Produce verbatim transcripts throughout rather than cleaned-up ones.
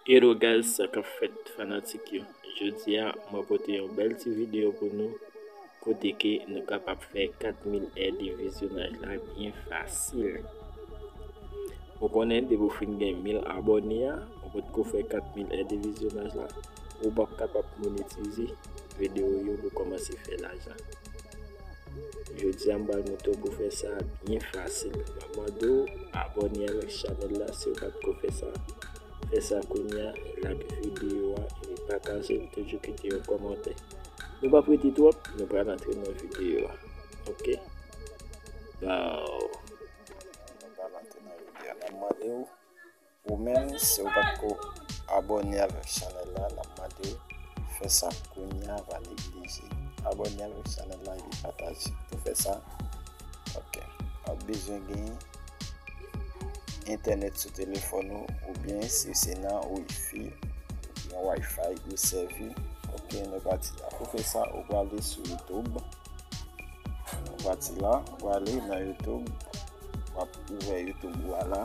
Hello guys, sa k ap fèt fanatik yo? Jodi a, mwen pote yon bèl ti videyo pou nou, kote ke nou kapab fè kat mil èd de vizyonaj la byen fasil. Ou konnen, depi w fin gen mil abòne a, ou potko fè kat mil èd de vizyonaj la, ou p ap kapab monetize videyo yo pou kòmanse fè lajan. Jodi a, m pral montre w pou fè sa byen fasil. M ap mande w abòne avèk chanèl la si w pa t ko fè sa. Fè sa kounye a, like videyo a, epi pataje l, toujou kite yon kòmantè. Nou p ap rete twòp, nou pral antre nan videyo a. Oke? Bow. Nou pral antre nan videyo a. N ap mande w, ou menm, si w pa t ko abòne avèk chanèl la, n ap mande w fè sa kounye a, pa neglije. Abòne avèk chanèl la epi pataje. Pou fè sa, oke, w ap bezwen gen entènèt sou telefòn ou, oubyen si se nan wifi, oubyen wifi ou sèvi, oke, nou pati la. Pou fè sa, ou prale sou YouTube. Ou pati la, ou prale nan YouTube, w ap ouvè YouTube ou a la.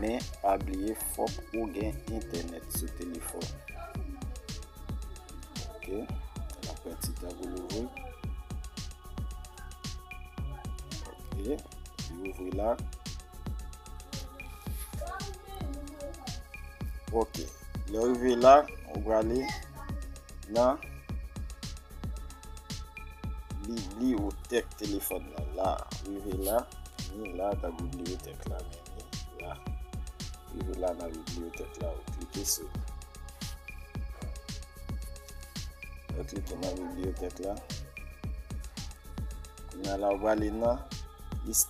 Men, pa bliye, fòk ou gen entènèt sou telefòn. Oke, l ap pran ti tan pou l ouvri. Oke, li ouvri la. Oke, lè w rive la, ou prale nan bibliyotèk telefòn nan la. Rive la, ni la nan bibliyotèk la, men ni la. Rive la nan bibliyotèk la, ou klike sou li. Ou klike nan bibliyotèk la. Kounye a la, ou prale nan lis-,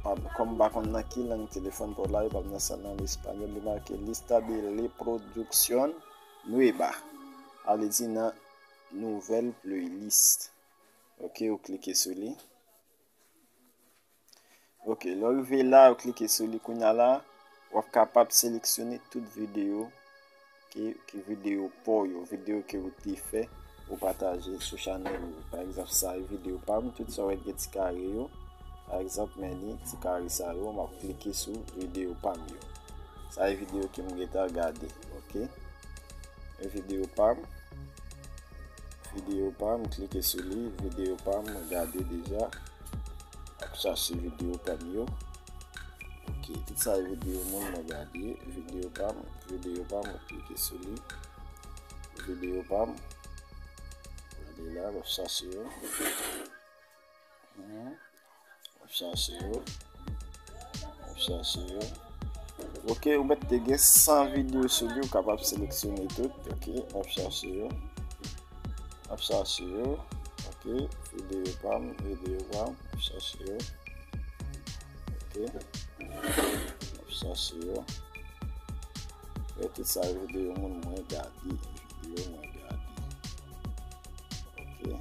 pa, kòm m pa konn nan ki lang telefòn pa w la, e pa m nan sa nan espanyòl, li make lista de reproducción nueva. Sa vle di nan nouvèl playlist. Oke, ou klike sou li. Oke, lè w rive la, ou klike sou li kounye a la, w ap kapab seleksyone tout videyo ki, ki videyo pa w yo, videyo ke ou te fè, ou pataje sou chanèl ou. Pa egzanp, sa e videyo pa m, tout sa w wè gen ti kare yo. Pa egzanp, men ni ti kare sa yo, m ap klike sou videyo pa m yo. Sa e videyo ke m gentan gade, oke? E videyo pa m. Videyo pa m, klike sou li, videyo pa m, mwen gade deja. M ap chache videyo pa m yo. Oke, tout sa e videyo moun mwen gade, videyo pa m, videyo pa m, mwen klike sou li. Videyo pa m. Gade la, m ap chache yo. Mhm. W ap chache yo. W ap chache yo. Oke, ou mèt te gen san videyo sou li, ou kapab seleksyone tout. Oke, w ap chache yo. W ap chache yo. Oke, videyo pa m, videyo pa m. W ap chache yo. Oke. W ap chache yo. E tout sa videyo moun mwen gade. Videyo mwen gade. Oke.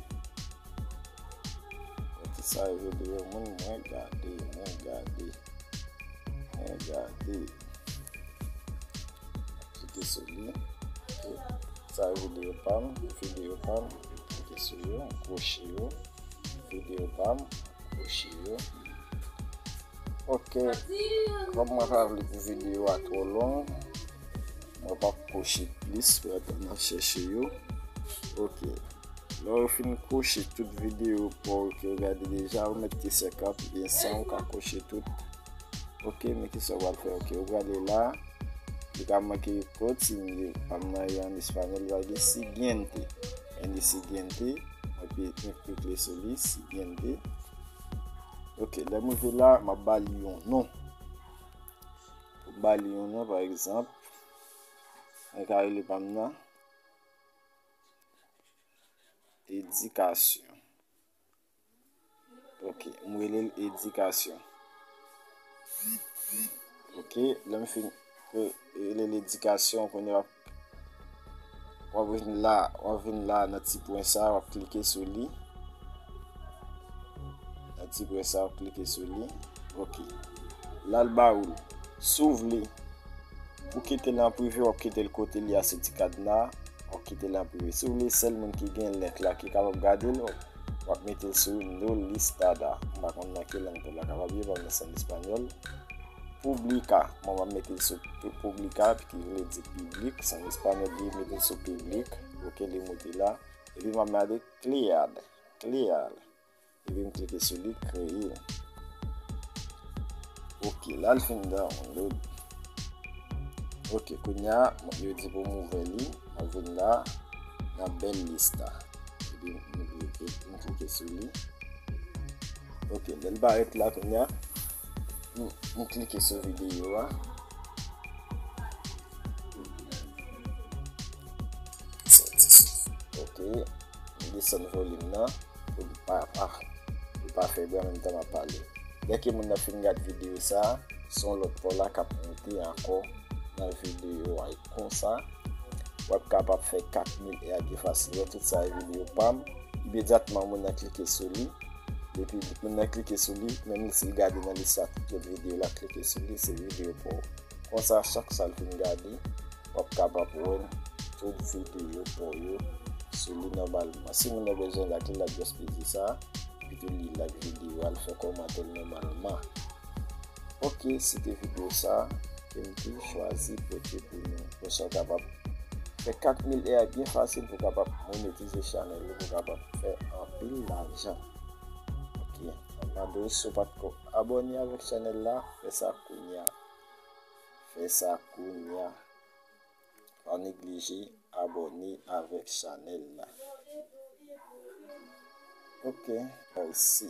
Sa e videyo moun mwen gade, mwen gade, mwen gade. Klike sou li. Oke. Sa e videyo pa m, videyo pa m. Klike sou yo, kwoche yo. Videyo pa m, kwoche yo. Oke. Kòm mwen pa vle pou videyo a twò long, mwen p ap kwoche plis pou atann ap chèche yo. Oke. Lè w fin kwoche tout videyo pa w ke w gade deja, ou mèt te senkant oubyen san, ou ka kwoche tout. Oke, men kisa w pral fè? Oke, ou prale la, li ka make kontinye, pa m nan e an espanyòl, li va gen siguiente. En el siguiente, epi mwen klike sou li, siguiente. Oke, lè m rive la, m ap ba li yon non. Pou ba li yon non, pa egzanp, mwen ka rele pa m nan Edikasyon. Oke, m rele l Edikasyon. Oke, lè m fin, euh, rele l Edikasyon, kounye a w ap, w ap vin la, w ap vin la nan ti pwen sa, w ap klike sou li. Nan ti pwen sa, w ap klike sou li. Oke. La l ba ou l. Si w vle, pou kite l an prive, w ap kite l kote li a, se ti kadna, w ap kite l an prive. Si w vle sèl moun ki gen link la ki kapab gade l, w ap mete l sou no lista da. M pa konn nan ki lang pou l la kapab ye, pa m nan se an espanyòl. Publica. Mwen, m ap mete l sou pu-, Publica, ki vle di piblik. Se an espanyòl li ye, mete l sou piblik. Ok, li moute la. Epi m ap mete clear. Clear. Epi m klike sou li, kreye. Ok, la l fin download. Ok, kounye a, yo di pou m ouvè li, m ap vin la, nan bèl lista. Epi m klike, m klike sou li. Ok, lè l parèt la kounye a, m, m klike sou videyo a. Ok, m desann volim nan pou l pa, pa, pou l pa fè bri an menm tan m ap pale. Dèke moun nan fin gad videyo sa, se yon lòt pa w la k ap moute ankò nan videyo a. E konsa, w ap kapab fè kat mil èr byen fasil. Wè tout sa e videyo pa m. Imedyatman, moun nan klike sou li. Depi moun nan klike sou li, menm si l gade nan lis la tout lòt videyo l ap klike sou li, se videyo pa w. Konsa, chak sa l fin gade, w ap kapab wè tout videyo pa w yo sou li nòmalman. Si moun nan bezwen like li, l ap just peze sa, epi tou li like videyo a, l fè kòmantè l nòmalman. Ok, se te videyo sa ke m te chwazi pote pou nou. Konsa w kapab fè kat mil èr byen fasil pou w kapab monetize chanèl ou, pou w kapab fè anpil lajan. Ok, m ap mande w si w pa t ko abòne avèk chanèl la, fè sa kounye a. Fè sa kounye a. Pa neglije abòne avèk chanèl la. Ok, mèsi.